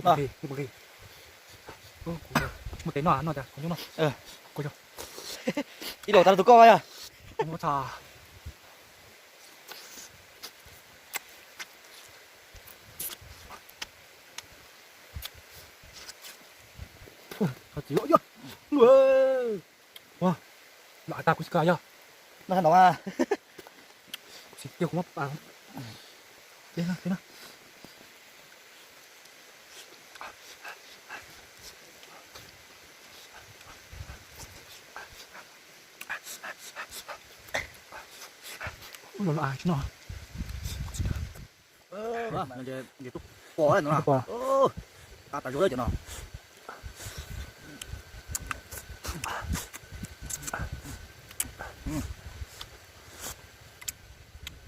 Muaj tes no no, ib los tas tus koj yog. Ua, lam tas kuv tsis koj yog. No no. Kuv tsis tiag kuv muab pas. Ub, los los tsis no. Pos no. Qab tas zog cov no.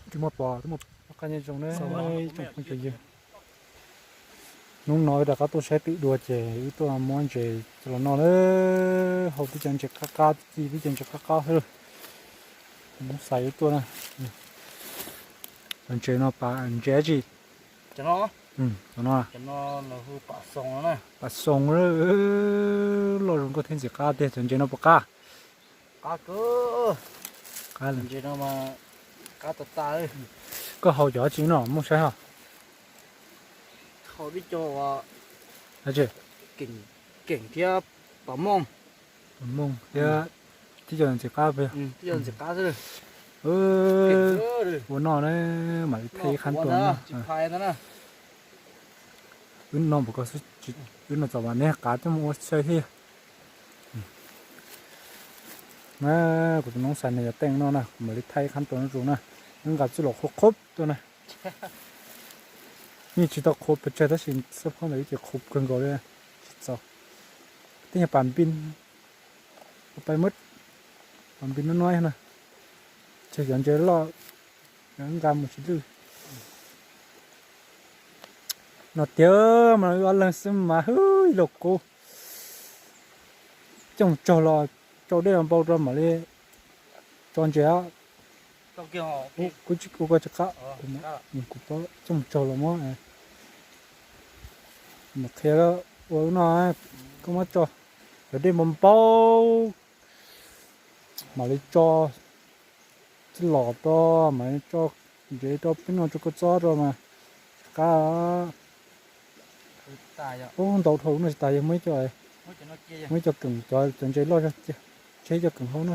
Twb muaj pos, twb muaj qab nyob zoo na, ib tsoom phooj ywg. Hnub no wb rov qab tuaj saib twm dua ces wb tuaj muab ntses coj los noj na. Hau tib co ntses qab qab, ci tib co ntses qab qab xwb. Muab xais wb tuaj na. Cov ntses no pas ntses dab tsi? Cov no, pas xoo, loj zoo nkauj thiab ntxim qab tiag. Cov ntses no puas qab? Qab kawg. Qab ntses no mas qab tas tas. Koj hau cov dab tsi no muaj saib ho? Hau tib co dab tsi? Keem thiab pas mooj. Pas mooj thiab tib co ntxim qab. Tib co ntxim qab xwb. Ua noj na, mam li thaij ib qhab tua na. Wb noj npaum ko xwb, wb noj txaus mas neb qav coj mus ua xyaw thiab. Na, kuv tus noob xav nws yog teej no na, kuv mam li thaij ib qhab tua no rau na. Wb nqa txuj lom qhuav qhuav tuaj na. Yeej tsis tau qhuav pes tsawg tab sis xab phob ntawd ib ce qhuav kawg nkaus li. Tsis txaus. Tej yog pas npin, pas muab, pas npin nuab nuab na. Tseg cov ntses loj, nqa mus tsis lwj. No tiag mas wb ob leeg xwb mas hwj, ib lauj kub. Coj mus tsog los tsau dej los npau rau mam li tso ntses. Kuv tsis, kuv tsis qab, kuv paub coj mus tsog los muab, mam qhia ua no, koj muab tso, cov dej npau npau, mam li tso txuj lom rau, mam li tso ntses rau peb no, tso kua txob rau mas tsis qab. Ub, ntau dhau no tsis tas, yog muaj ib co, muaj ib co keem, cov, cov ntses loj zog cia, tseg ib co keem hauv no.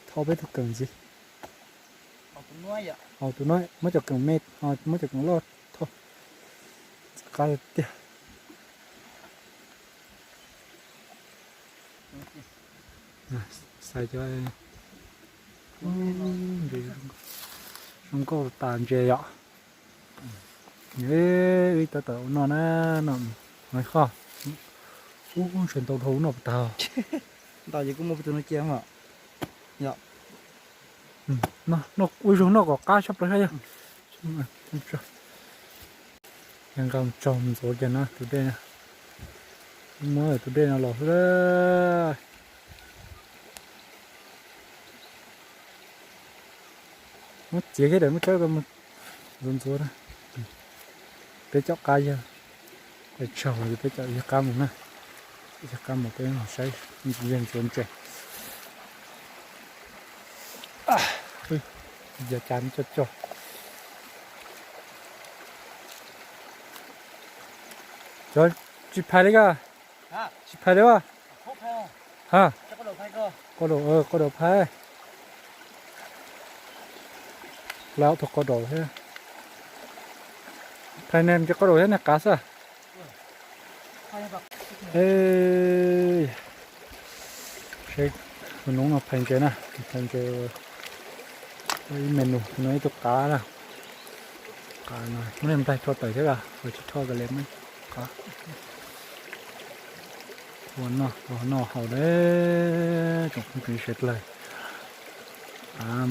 Thau peb tug keem ntxiv. Hau tus no muab cov keem me, muab cov keem loj thau. Qab tiag. Xaiv cov zoo nkauj tas ntses yom. Wb tab tom ua noj na, no, no qhov, ub, ntshe ntau dhau no puas tag. Ntau ces kuj muaj peb tug no cia mas. Yom. Ua zoo noj kom qab tshaj plaws yog. Nqa mus tsau ntxuav kiag na tus dej na. Muab tus dej no los xwb. Muab txiav kiag daim muab tsawb mus ntxuav ntxuav na. Peb caum qab yawg, peb tsaug, peb caum yawg qab mus na. Yawg qab mus peb los saib yawg ntxuav ntses. Yog cas cog cog. Cov tsis phais li koj, tsis phais li as. Ha, qau daum, qau daum phais. Lawv ob tug qau daum thiab. Phais ne, ntses qau daum thiab ne, qav xwb. Seb tus noob no phais ntses na, phais ntses ua ib menu, tus no ib tug qav na. Qav no muab niag nplaig rho tawm thiab, tsis rho kav liam, muab qav ua noj, ua noj haus na tsoom phooj ywg sawv dlawg.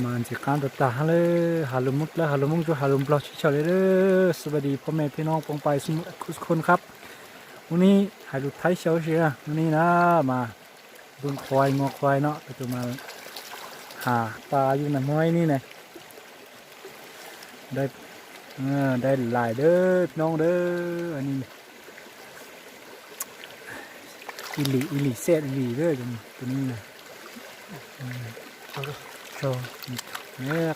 Mas ntxim qab tag tag lawm, has lus Hmoob dlawb, has lus Hmoob Tsuab, has lus Nplog tsis chaw li lawm. สวัสดีพ่อแม่พี่น้องปองไปายสุขุมสุขนครับ Hnub no hais lus Thaib xyaw ib si na, hnub no na mas ดูควาย งัวควาย no, tus mas has tas yus na hmo ib hnub ne. Dai, dai lais dawb noob dawb, ib lim ib lim xej lim dawb tus no.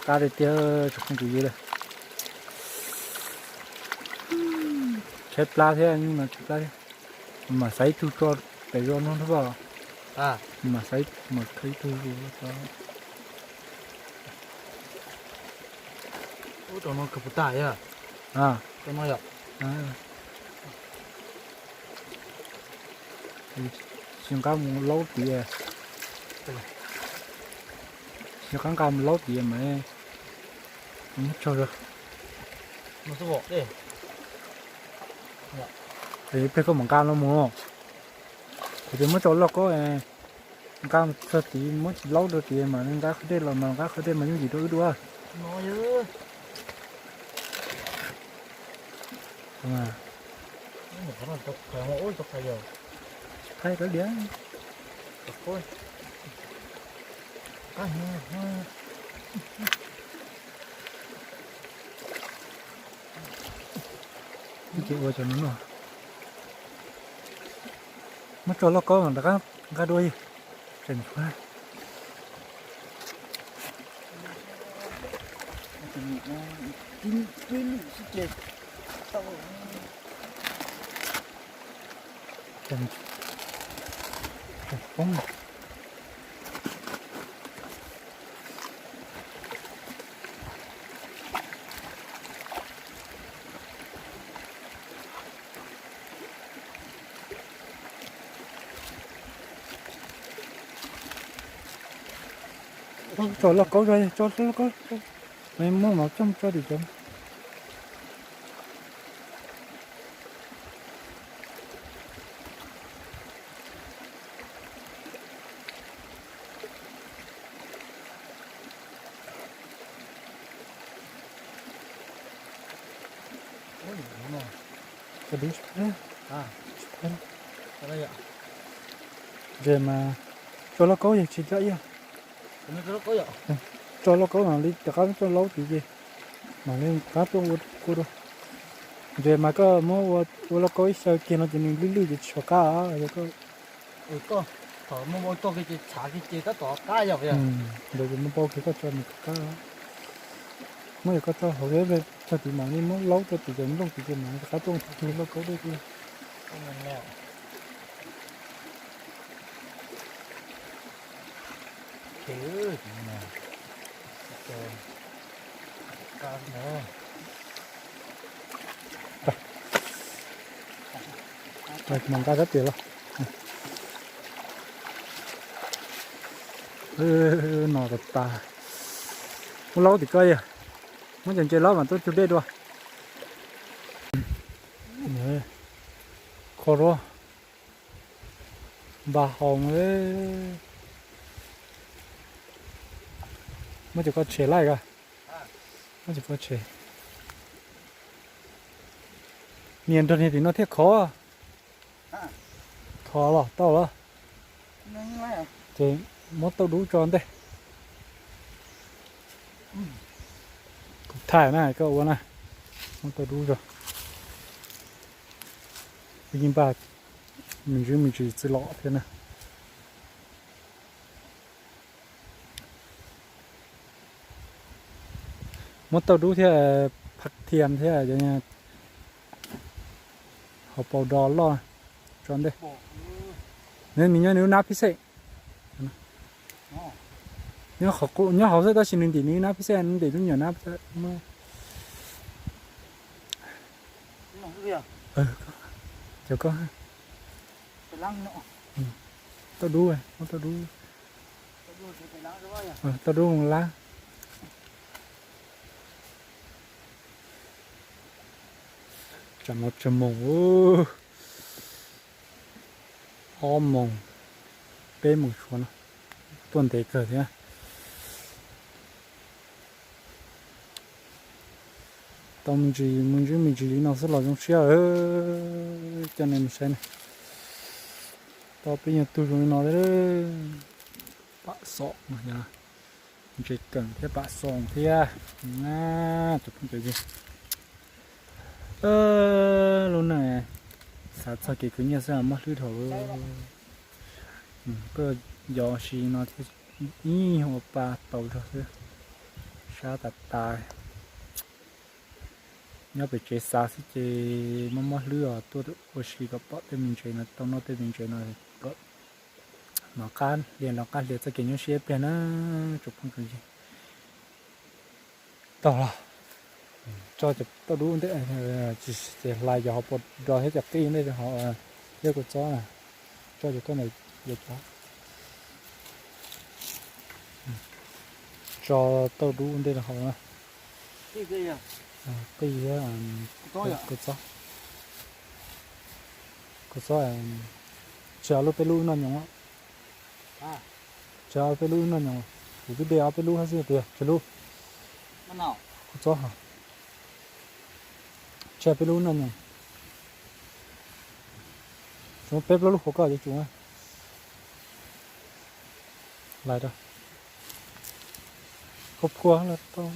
Qab tiag tiag, tsoom phooj ywg. Tshaib plab thiab, no tshaib plab thiab. Mam xaiv ib tug tso pem zos no thiab. Mam xaiv, mam khawb ib tug. Ub, rau no kawg puas tag yog? Rau no yom. Tsis nqa mus laub tid. Tsis nqa mus laub tid mas muab tso. Peb koj mam nqa no mus. Kuv tias muab tso lauj kaub, nqa mus txog tid muab tsis laub rau tid mas nqa qhov dej los mas nqa qhov dej mas yooj yim rau wb dua. Tsis phaib kab liam. Ces ua cov no no. Muab tso lauj kaub mas rov qab nqa dua. Tseem tshuav. Tseem poob. Tso lauj kaub, tso lauj kaub, muab mov coj tso tim cov. Cov dub tsis phaib, tsis phaib. Ntses mas tso lauj kaub yog tsis daj iab. Tso lauj kaub mam li rov qab tso laub tid ces mam li rov qab tuaj ua kua dua. Ntses mas koj muab ua lauj kaub ib xyaw kiag no ces nws lwj lwj ces tsis tshua qab. Yog koj, thaum muab ua toj kiag ces tshav kiag ces tab tom qab yom. Ntawd ces muab npau kiag koj tso nws qab. Muab yog koj tso hauv txog tid mas nej muab laub rau tim cov nplooj tid ces mas rov qab tuaj kiag lauj kaub dej kiag. Mas nqa sab tias los. No tas tas. Muab laub tim koj yog. Muab cov ntses laub mas tuaj cug dej dua. Kho rau npaj hau. Muab cov koj tshem laij ko. Muab cov koj tshem. Nias nrog niag tim no thiaj khov. Khov los tau los. Ces muab tauj dub tso ntej. Kuv thaij na koj ua na. Muab tauj dub tso. Yeej npaj me ntsis me ntsis txiv los thiab na. Muab tauj dub thiab, phaj thiam thiab, hauv paus dos loj tso ntej. Nws nyob nws lub nab phij xej. Nyob hauv xwb tab sis nws ntim nws lub nab phij xej, nws ntim lub nyuam nab. Cov koj, tauj dub, muab tauj dub. Tauj dub lab. Tsam no tsawg moos, ob moos, peb moos tshuav no, tuaj ntev kawg thiab. Tau me ntsis me ntsis me ntsis li no xwb los zoo siab. Coj nej mus saib ne, tau peb nyuag tug zoo li no thiab. Pam xom no yog Ntses keem thiab pam xoom thiab. Cov phooj ywg, lub neej xav txog kev khwv nyiaj xwb mob hlwb dhau. Koj yos si no thiaj ib nyuag ua pa tau zog xwb, sab tas tas. Nyob pem tsev xav xwb ces mob mob hlwb os, tuaj ua si kom pom tej me ntses no, tau noj tej me ntses no kom hnov qab hlia, hnov qab hlia txoj kev nyuaj siab ib pliag na tsoom phooj ywg. Tau los, tso cov tauj dub ntej, tsis ces hlais cov hauv paus do thiab cov qij ntej ho, thiab kua txob na, tso cov tauj ntawd, tso tauj dub ntej rau hauv na. Qij thiab kua txob, kua txob, tsis ob lub peb lub wb noj nyoos, tsis ob peb lub wb noj nyoos, kuv twb de ob peb lub hab xwb tiag, tsawg lub, kua txob, tsis ob peb lub wb noj nyoos. Tsuas muaj peb plaub lub hauv koj ces tsum lais rau, koj phua los tau.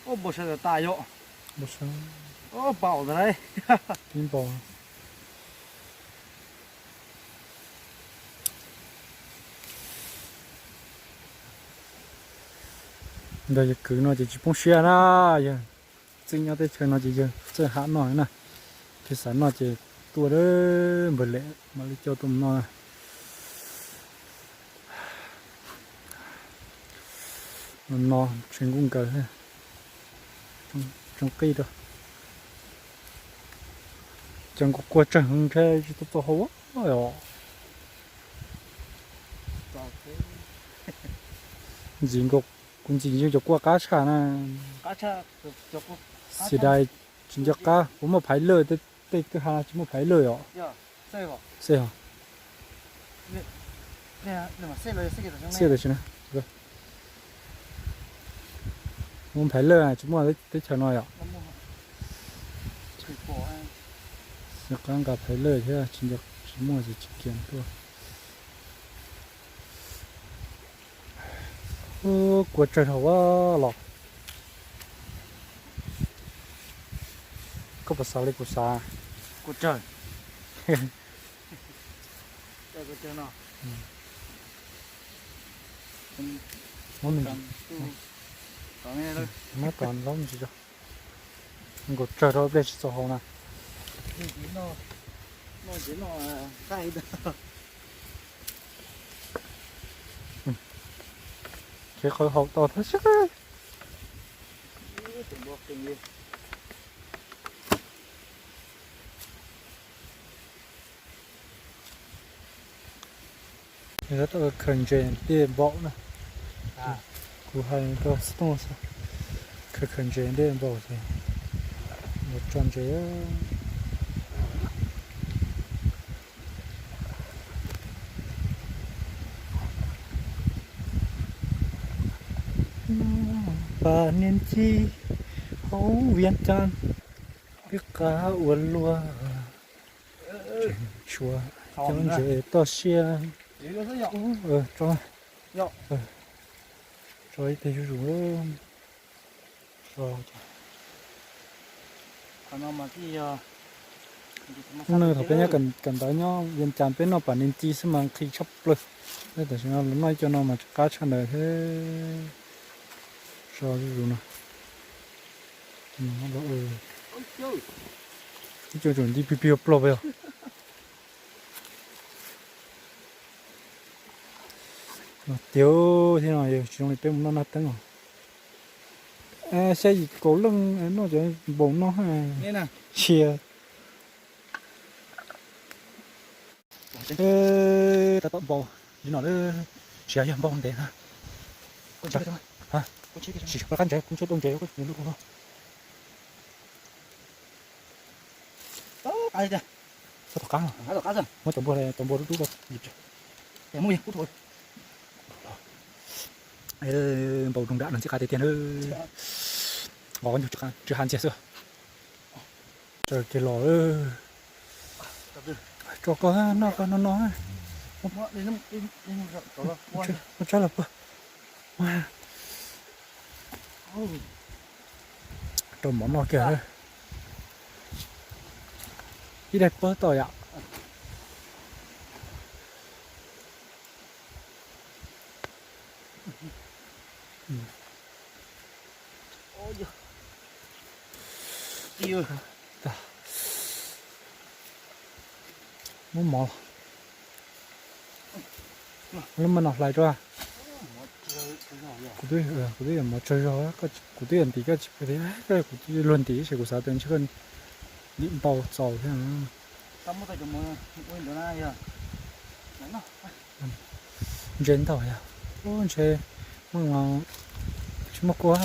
Npau sav tas tas yom. Npau sav, pib npau. Ntawd yawg kwv no ces tsis poob siab na, yawg txawj nyob teb chaws no ces yawg txawj ham noj na. Ces xav noj ces tuaj npawg Lem mam li coj tuaj mus noj. No tsev nkuj nkaws, tsoo qij rau. Cov nkaus kua tsawg ntshe tsis tau txaus hau os. Ntxim nkaus, kuv ntxim ntsia cov kua qab tshaj na. Xis dais tsis nco qab, kuv muaj phaiv lawj, tej kwj ha tsis muaj phaiv lawj os. Xej os. Xej tam sim na. Muaj phaiv lawj tsis muaj teb chaws no yom. Xij qab nqa phaiv lawj thiab tsis nco, tsis muaj ces tsis kiag tuaj. Kua tsawg dhau los. Koj puas xav li kuv xav? Kua tsawg. Muab tom lob me ntsis tso. Nkaus tsawg rau pliag tsis txaus hau na. Kev qhawv haus tau thiab. Khaws ntses dej npaum na. Kuv hais rau xov tooj, khaws khaws ntses dej npaum ces mus tso ntses. Pas niam ci hauv Vias Cas, pib qab ua luaj, tseem tshuav cov ntses toj siab. Tso ib teg zuj zus. Hnub no thaum peb nyob kawm ntawv nyob Vias Cas peb noj pas niam ci xwb mas nqhis tshaj plaws. Tam sim no los noj ib co no mas tsis qab tshaj ntawd thiab. So zuj zus no. Ib co tseem nti pig pig plaug peb os. Tiag thiab no yog tsis zoo li peb mus noj naj teeb os. Xya yim kaum leej noj cov npaum no. Sia. Tab tom npau li no, tsis yog npau ntev na. Tsis qab ntses, kuv tshuav tau ntses. Tom qab, muab cov npua, cov npua dub dub. Npau doog dam no ntxim qab tiag tiag na. Nqos nyuag tsw ha ntxiag xwb. Tsaws kiag los. Tso koj noj koj noj no. Muab tsab los puag. Rau mov noj kiag. Ib daim pawg tau yom. Muab mov. Lub maj no hlais rau. Kuv twb, kuv twb yuav mov tsawg zog, kuv twb yuav ntim koj tsis pw thiab, kuv twb luag ntim ces kuv xav tias ntshe koj ntim ntau txaus thiab. Ntses ntau yog, ntshe muaj, tsis muaj kua.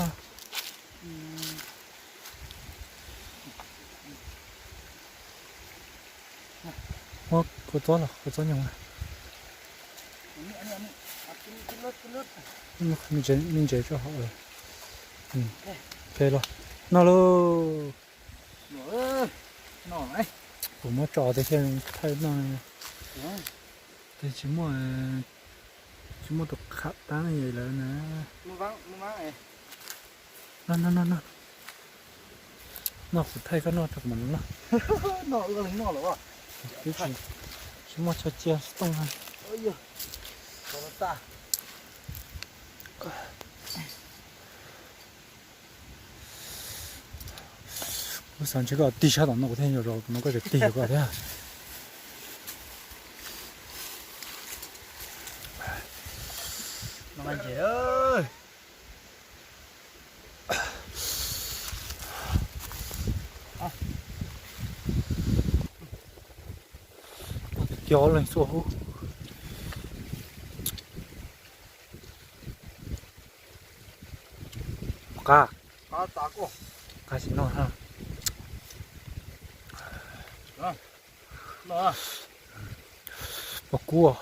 Muab kua txob los, kua txob nyob. Me ntses tso hauv. Ok los, noj lauj. Kuv muab tso tias thiaj thaij noj. Tes tsis muaj, tsis muaj tus qham tab lawm na. Noj, noj, noj, noj. Noj kuv thaij koj noj rau kuv mam noj. Twb tsis, tsis muaj chaw cia xov tooj na. Kuv xav ntshe koj tig sab tom no kuv thiaj yuav zov no koj tseem tig rau koj thiab. Cov leeg xua hub. Qab, qab tsis noj. Pom kub.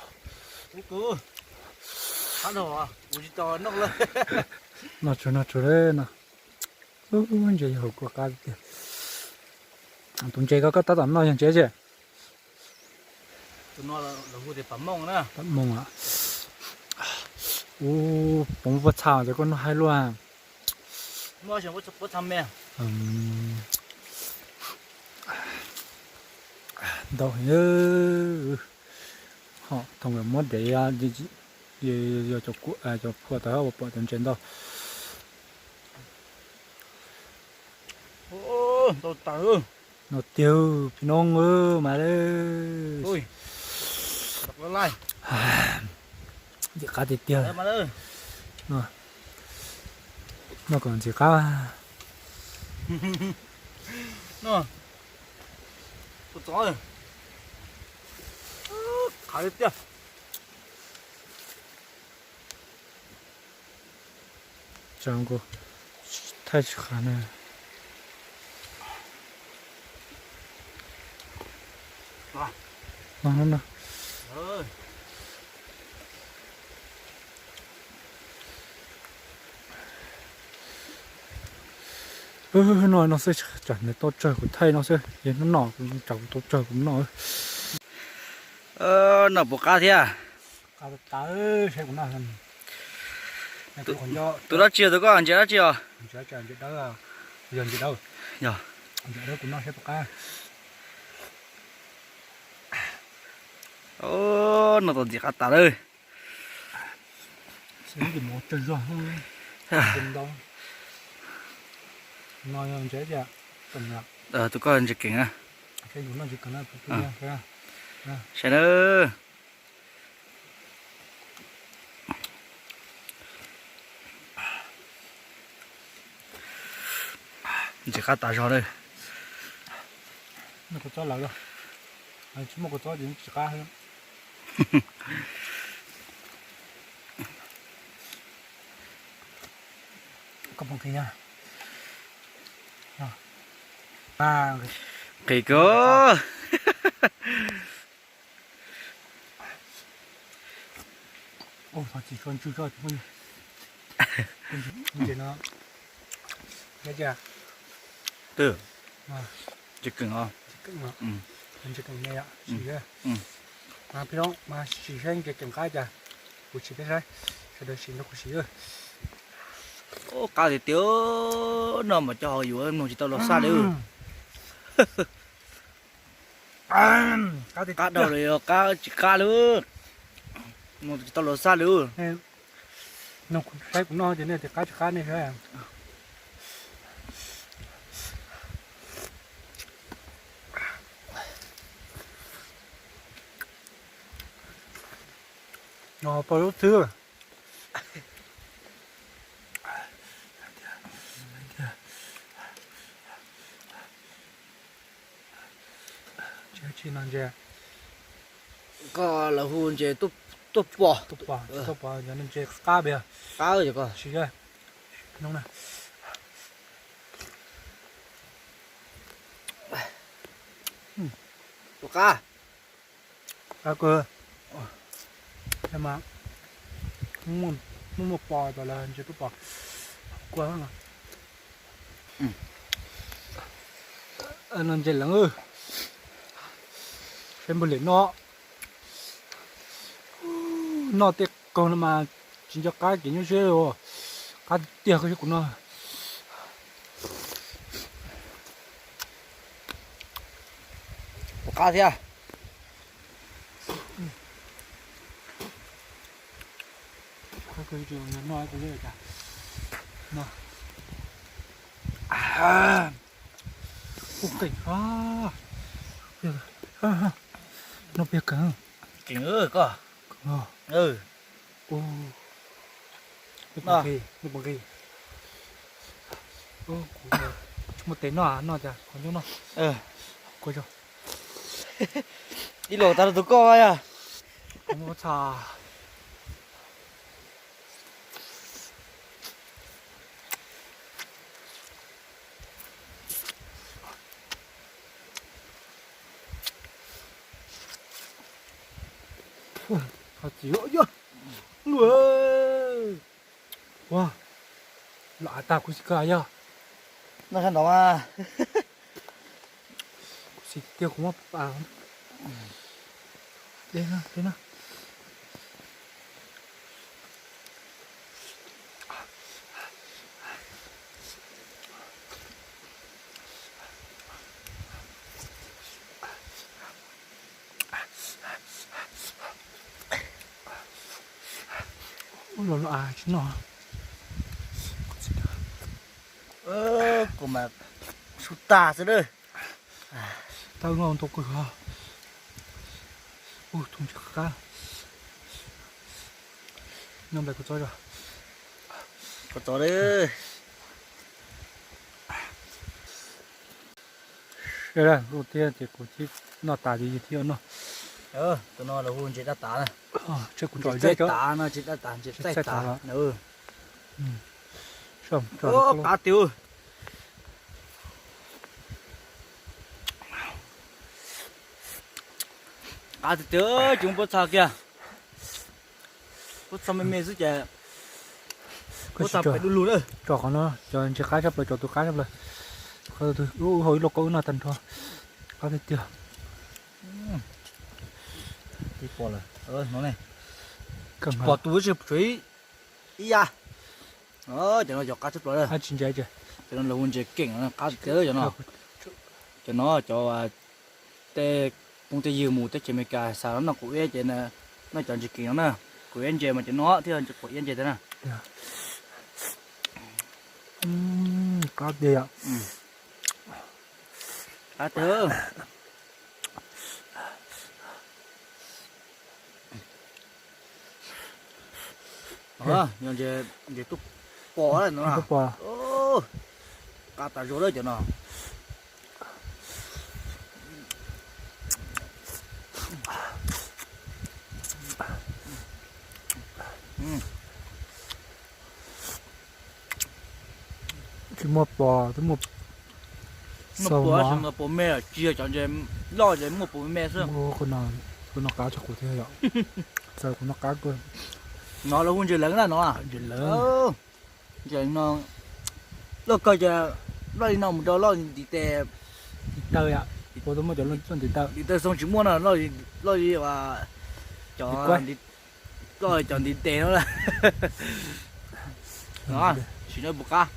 Noj tsuag noj tsuag li no. Ntses yog hauv kua qab tiag. Tus ntses ko koj tab tom noj yog ntses tsi? Pam moos a. Ub, poov puab txha ces koj noj haib luaj. Ntau heev. Ho thoom muab dev, yog cov phua tau ua pom cov ntses ntau. Ntau tiag, pis noob mas li. Ntxim qab tiag tiag. Noj kom ntxim qab. Qab tiag tiag. Tsav nkaus, thaij tsis qab na. No no xwb, tsam nws tau tsawg kuv thaij no xwb, yog hnub no tsam kuv tau tsawg kuv noj. Noj puas qab thiab? Tus dab tsi tus koj ntses dab tsi os? Yog, noj tau ntxim qab tas lawm. Tus koj ntses keem na. Sai na. Ntxim qab tas zog na. Tsis muaj kua txob ces tsis qab. Koj pom qis na. Qis kawg. Twb, ntses keem os. Mas peb mas sim saib nce keem qab cas, kuv sim peb saib, sawv daws sim nrog kuv sim. Qab tiag tiag, no mas cov hauv yuav mloog tsis tau los xaj li. Qab dhau li, qab tsis qab li, mloog tsis tau los xaj li. Saib kuv noj ces nej tias qab tsis qab nej saib. No pom lub xwb. Tsis no ntses. Koj lawv hu ntses tuaj pom. Tuaj pom, tuaj pom, yog no ntses qab pes. Qab yog koj. Tsis, no na. Tus qab. Qab kawg. Mas muaj pos tas lawm, ntses tuaj pom. Kua no ntses leev. Saib npawg Liam noj. Noj tej kaug no mas tsis nco qab kev nyuaj siab li. Qab tiag koj saib kuv noj. Qab thiab. Ua qeem, noj pes kawg. Keem koj. Muaj tes noj, noj cas qhov ncauj noj. Ib los tas tus koj yog. Txha. Txi, yog, ua, los av tag kuv xim kawg yog. Noj sab ntawd mas. Kuv xim tiag kuv muab pas. Dej na, dej na. Ub, los no av tsis noj. Kuv mas su tag xwb lawm. Tau no ntau kawg. Ub, thoob ntsis qab. Noj nplai kua txob os. Kua txob li. Ua thiab ces kuv thiaj noj tas ces yus thiaj noj. Tus no lawv hu ntses dab tav na. Ntses txaij tav no, ntses dab tav, ntses txaij tav. Qab tiag. Qab tiag tiag, tsis muaj pob txha kiag. Pob txha me me xwb ces pob txha pem du lug na. Tso qhov no, cov ntses qab tshaj plaws, cov tus qab tshaj plaws. Qhov wb hau ib lauj kaub wb noj tag nrho. Qab tiag tiag. Pom tus tsis tshuav ib yam. Cov no cov qab tshaj plaws. Cov no lawv hu ntses keem, qab tiag cov no. Cov no cov tej phooj tej ywg mus teb chaws Amelikas xav los noj quav iab ces noj cov ntses keem no na. Quav iab ntses mas cov no thiaj quav iab ntses thiab na. Qab tiag. Qab tiag. Yog ntses tuaj pom no, qab tas zog lawm cov no. Tsis muaj pos, tsis muaj pos me, tsis yog cov ntses loj ces muaj pos me xwb. Kuv noj qab tshaj qub thiab yom. Txawm kuv noj qab kawg. No lawv hu ntses leev na no. Ntses leev. Ntses no loj kawg ces loj li no mus rau loj ntiv tes. Ntiv taw yom. Kuv twb muaj cov loj ntiv taw. Ntiv taw xoo tsis muaj no, loj li, loj li uas Cov, cov ntiv tes no. Sim no puas qab.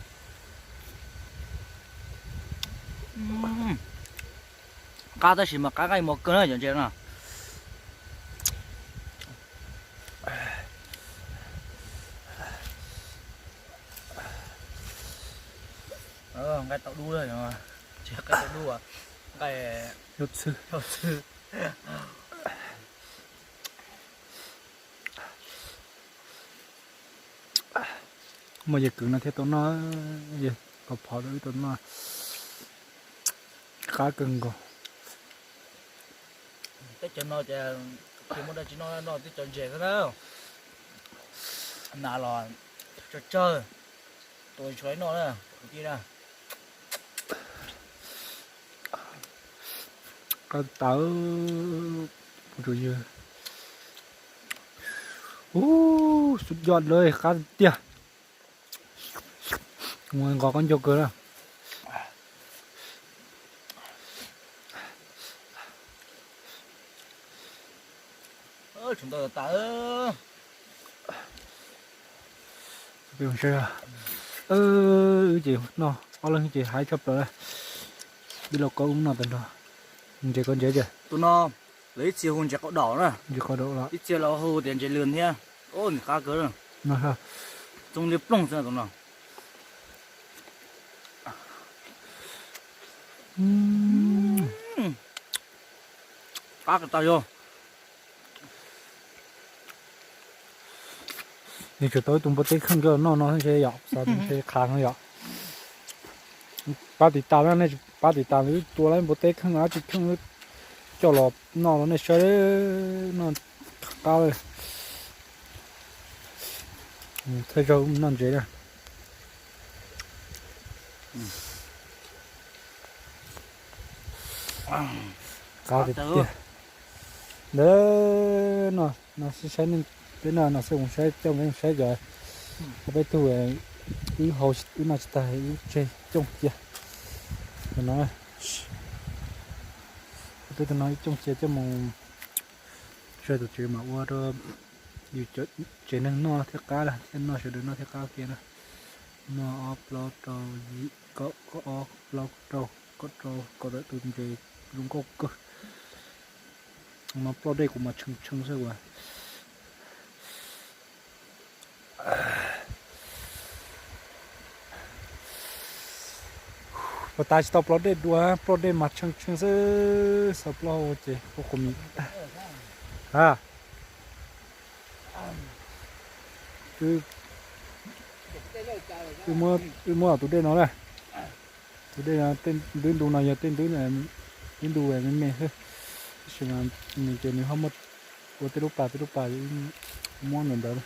Qab tab sis mas qab nqaij mos kawg na cov ntses no. Nqaij tau dub, nqaij tau dub, nqaij tau txhwb. Muaj yawg kwv no thiaj tau noj, yawg tau phov rau wb tau noj. Qab kawg nkaus. Teb chaws no ces tsis muaj dab tsi noj, noj tib cov ntses xwb na. Nas los tsawg tsawg, tua tsis tau noj na kwv tij na. Qab tas, tus yawg. Ub, sub yoj lawm, qab tiag. Nqos koj ncauj kawg na. Wb ces noj ob leeg ces haib tshaj plaws na. Ib lauj kaub wb noj tag nrho. Ntses koj ntses ces tus no lawv ib txhia hu ntses qau daum na. Ntses qau daum los ib txhia los hu tias ntses lwm thiab. Ub, nws qab kawg. Txoov li plooj xwb tus no. Qab tau yog. Nws tsuas tau ib tug npua teb kheej nrog noj no ntshe yom, xav ntshe qhav no yom. Pab tiv tas na, nej pab tiv tas wb tua lawm npua teb kheej dab tsi kheej coj los noj rau nej saib, noj qab. Thawj zaug noj ntses na. Qab tiag tiag. Ntawd no, no xwb saib, peb no no xwb, mus saib coj mus saib cov, peb tug wb hau wb noj tsis tag wb tseg cooj cia. Tus no, peb tus no ib cooj cia coj mus saib tus tsev mas ua rau yus tsev neeg noj thiaj qab, thiaj noj sawv daws noj thiaj qab kiag na. Noj ob plaub rau yim, kaum ob plaub rau, kaum rau, kaum tawm tus ntses zoo nkauj kawg. No ploj dej kuv mas tshee tshee xwb as. Puas tas tsis tau ploj dej dua, ploj dej mas tshee tshee xwb, xav ploj ces ua quas mis tag. A, wb muab tus dej no na. Tus dej no, tej ntwb ntu no yog tej ntwb, ib ntu me me xwb, tab sis mas nws ces nws ho muaj ua tej lub pas tej lub pas, muab ntawm ntawd.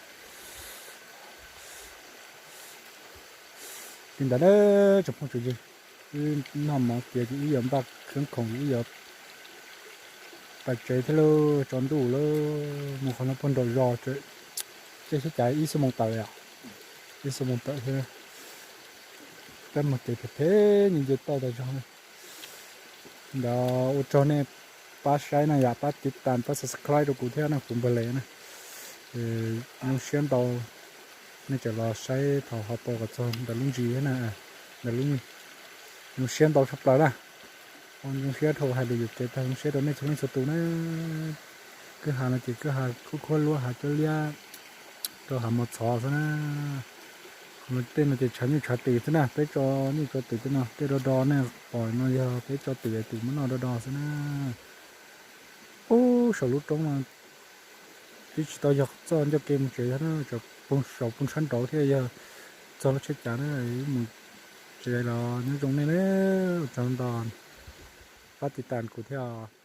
Li ntawd na, tsoom phooj tsoom ywg, wb noj mov tiav ces wb yuav npaj khab khoom, wb yuav pais tsev thiab lauj, tsaus ntuj lawm, mus qhov no puag nraum zos, caij xyab cav ib xuab moos tawm, ib xuab moos tawm thiab. Peb mus ces phem phem nce nce toj tas zog. Ntawd ua tsaug nej pab saib na yom, pab tiv tas pab subscribe rau kuv thiab na, kuv npawg Lev na. Zoo siab ntau nej tseem los saib thaum ho tau kom txog ntawm lub ntsis thiab na, ntawm lub, zoo siab ntau tshaj plaws na. Zoo siab dhau hais lus yuam kev tag, zoo siab rau nej txhua leej txhua tus na. Kwj ha no ces kwj ha khuab khuab luab hav coob liab rau hav mos txhov xwb na. Tej no ces tshav nyuj tshav twm xwb na, peb tso nyuj tso twm tej no, tej do do nej pom no yog peb tso twm twm muab noj do do xwb na. Ub, saum lub roob no twb tsis tau yog txoj ncauj kev mus tsev thiab na, saum poob sab nraud thiab yog txog lub tsheb cav na, mus tsev los nyob zoo nej na, ua tsaug ntau, pab tiv tas kuv thiab.